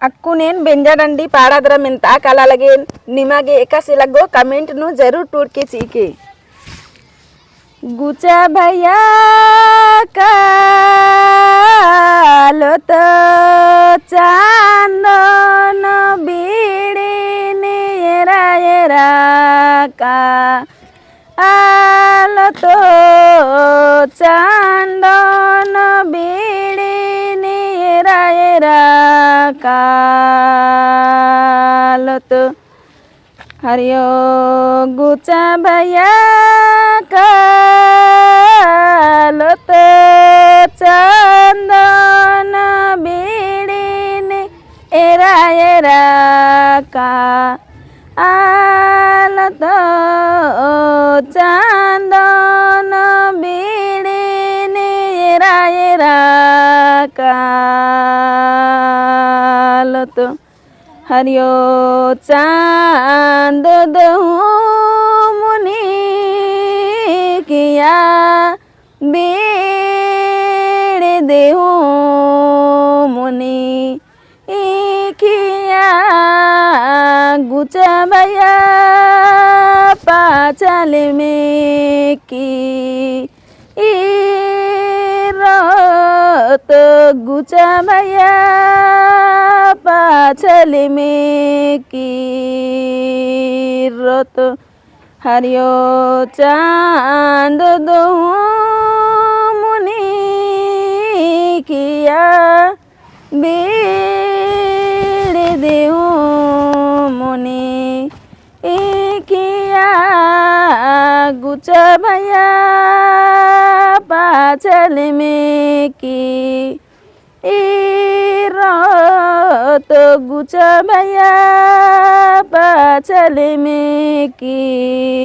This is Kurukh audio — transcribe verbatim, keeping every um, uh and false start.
अक्कुन एन बेंजा डंडी पाड़ा दरा मेन्ता काला लगेन, निमा गे एकासे लग्गो comment नू जरूर टूड़के चिके। गुचा भैया कालो तो चांदन बीड़ी नी एरा एरा का आलो तो चांदन बीड़ी नी एरा एरा कालो तो हरियो गुचा भैया कालो तो चांदन बीड़ी नी एरा एरा का आलो तो चांदन बीड़ी नी एरा एरा कालो तो हरियो चांद दहु मुनी किया बीड़ी देहु मुनी इखिया गुचा भैया पाछल में की ईरत गुचा भैया पाछल में की ईरत हरियो चांद दहु मुनी किया बीड़ी देहु मुनी इखिया गुचा भैया पाछल में की ईरत गुचा भैया पाछल में की